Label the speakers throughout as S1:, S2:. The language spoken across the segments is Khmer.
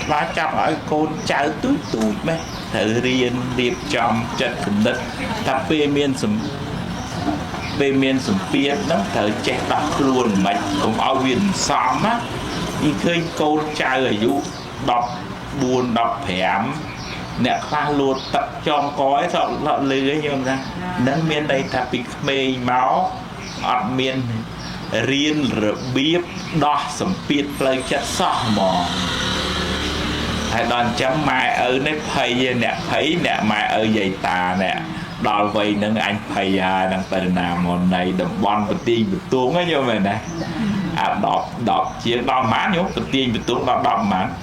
S1: ស្មាចាប់ឲ្យកូនចៅទូចទូចម៉េះត្រូវរៀនរៀបចំចិត្តគំនិតថាពេលមានសម្ពាធហ្នឹងត្រូវចេះដោះខ្លួនមិនកុំឲ្យវាសំណាយីឃើញកូនចៅអាយុ14 15អ្នកខ្លះលួតទឹកចងកឯងសក់លក់លឺឯងយល់ថានឹងមានន័យថាពីក្មេងមកអត់មានរៀនរបៀបដោះសម្ពាធផ្លូវចិត្តសោះហ្មងហើយដល់អញ្ចឹងម៉ែឪនេះភ័យឯអ្នកភ័យអ្នកម៉ែឪយាយតាអ្នកដល់វ័យហ្នឹងអញភ័យហើយនឹងទៅណាមកនៃតំបន់បន្ទាយបន្ទងហ្នឹងយល់មែនណាអា10 10ជាងដល់ប៉ុន្មានញោមបន្ទាយបន្ទងដល់10ប៉ុន្មាន18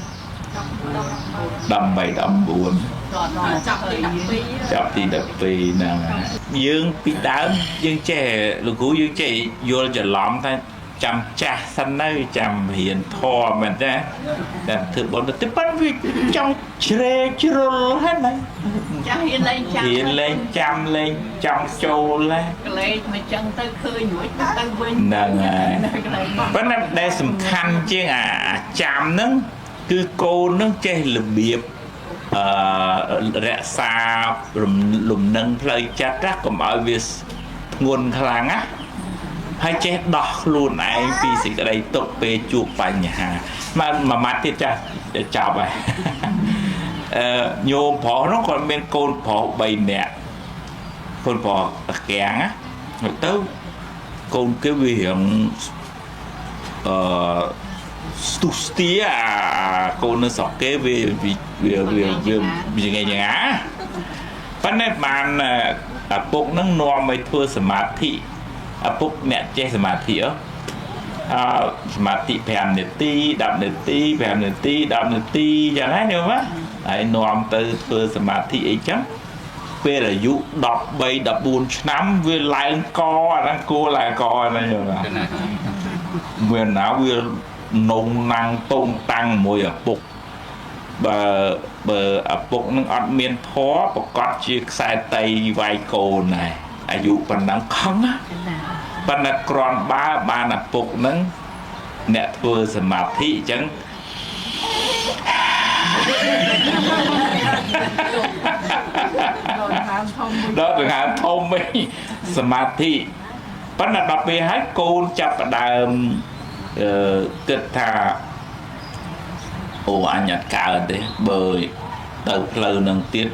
S1: 19
S2: ចាប់ទី12
S1: ចាប់ទី12ហ្នឹងហើយយើងពីដើមយើងចេះលោកគ្រូយើងចេះយល់ច្រឡំថាចាំចាស់សិនទៅចាំរៀនធម៌មែនទេតែធ្វើបុណ្យទៅប៉ុន្តែវាចង់ជ្រេជ្រុលហ្នឹងណា
S2: ចាស់រៀនលេងចាំ
S1: រៀនលេងចាំលេងចង់ចូលណា
S2: កលេចមកចឹងទៅឃើញរួចទៅវិញ
S1: ហ្នឹងហើយ
S2: កលេច
S1: ប៉ុន្តែដែលសំខាន់ជាងអាចាំហ្នឹងគឺកូនហ្នឹងចេះរបៀបអឺរក្សារំលំនឹងផ្លូវចិត្តណាកុំឲ្យវាធ្ងន់ខ្លាំងណាហើយចេះដោះខ្លួនឯងពីសេចក្តីទុក្ខពេលជួបបញ្ហាមកមួយម៉ាត់ទៀតចាស់ចប់ហើយអឺញោមប្រុសនោះគាត់មានកូនប្រុស3នាក់កូនប្រុសតាកាំងណាទៅកូនគេវារៀង អឺស្ទុះស្ទាអាកូននៅស្រុកគេវាវាវាវាវាយ៉ាងណាប៉ុន្តែបានឪពុកនឹងនាំឲ្យធ្វើសមាធិឪពុកអ្នកចេះសមាធិហ៎អឺសមាធិ5នាទី10នាទី5នាទី10នាទីយ៉ាងណាញោមណាហើយនាំទៅធ្វើសមាធិអីចឹងពេលអាយុ13 14ឆ្នាំវាឡើងកអាហ្នឹងគួរឡើងកហ្នឹងញោមណា វាណាវានងណាំងតងតាំងមួយឪពុកបើបើឪពុកនឹងអត់មានធម៌ប្រកាសជាខ្សែតីវាយកូនដែរអាយុប៉ុណ្ណឹងខឹងណាប៉ុន្តែក្រាន់បើបានឪពុកនឹងអ្នកធ្វើសមាធិអញ្ចឹង
S2: ដល់ហាមធំមួយ
S1: ដល់ដង្ហើមធំវិញសមាធិប៉ុន្តែដល់ពេលហើយកូនចាប់ផ្ដើមអឺគិតថាអូអញអត់កើតទេបើទៅផ្លូវនឹងទៀត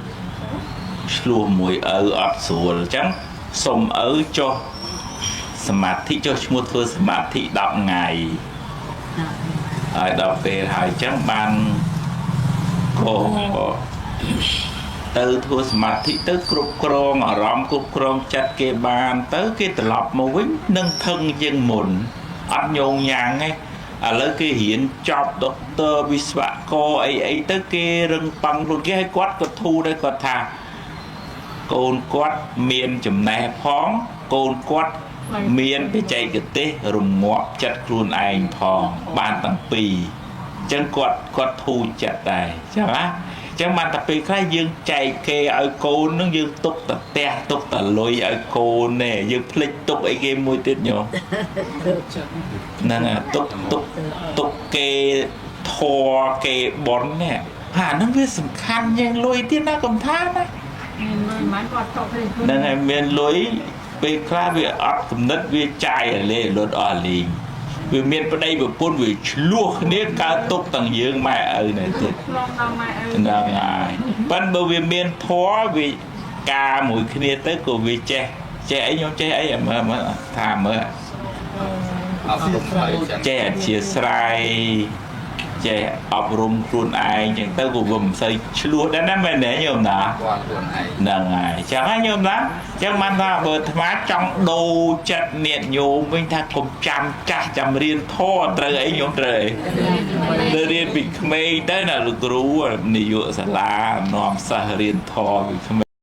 S1: ឆ្លោះមួយឪអត់ស្រួលអញ្ចឹងសុំឪចុះសមាធិចុះឈ្មោះធ្វើសមាធិ10ថ្ងៃហើយដល់ពេលហើយអញ្ចឹងបានក៏ ទៅធ្វើសមាធិទៅគ្រប់គ្រងអារម្មណ៍គ្រប់គ្រងចិត្តគេបានទៅគេត្រឡប់មកវិញនឹងថឹងជាងមុនអត់ញោងញ៉ាំងទេឥឡូវគេរៀនចប់ដុកទ័រវិស្វករអីអីទៅគេរឹងប៉ឹងខ្លួនគេឲ្យគាត់ក៏ធូរដែរគាត់ថាកូនគាត់មានចំណេះផងកូនគាត់មានបច្ចេកទេសរងាប់ចិត្តខ្លួនឯងផងបានទាំងពីរអញ្ចឹងគាត់គាត់ធូរចិត្តដែរអញ្ចឹងណា ចឹងបានតែពេលខ្លះយើងចែកគេឲ្យកូននឹងយើងទុកតែផ្ទះទុកតែលុយឲ្យកូនទេយើងភ្លេចទុកអីគេមួយទៀតញោមហ្នឹងហើយទុកទុកទុកគេធរគេប៉ុននេះអាហ្នឹងវាសំខាន់ជាងលុយទៀតណាកំថាណា
S2: មានលុយមិនគាត់តបទេ
S1: ហ្នឹងហើយមានលុយពេលខ្លះវាអត់គំនិតវាចាយអាលេលុតអស់លីងវាមានប្តីប្រពន្ធវាឆ្លោះគ្នាកើតទុកទាំងយើងម៉ែឪនេះទៀត
S2: ខ្លងដល់ម៉ែឪ
S1: ហ្នឹងហើយប៉ិនបើវាមានធម៌វាការមួយគ្នាទៅក៏វាចេះចេះអីខ្ញុំចេះអីមើលមើលថាមើល
S3: អប់រំផ្លូវចិត្ត
S1: ចេះអធិស្ឋានចេះអប់រំខ្លួនឯងចឹងទៅក៏វាមិនសូវឆ្លោះដែរណាមែនទេញោមណា
S3: គាត់ខ្លួនឯង
S1: ហ្នឹងហើយចឹងហើយញោមណាចឹងបានថាបើអាត្មាចង់ដូរចិត្តញាតិញោមវិញថាកុំចាំចាស់ចាំរៀនធម៌ត្រូវអីញោមត្រូវអី ទៅរៀនពីក្មេងទៅណាលោកគ្រូនាយកសាលានាំសិស្សរៀនធម៌ពីក្មេង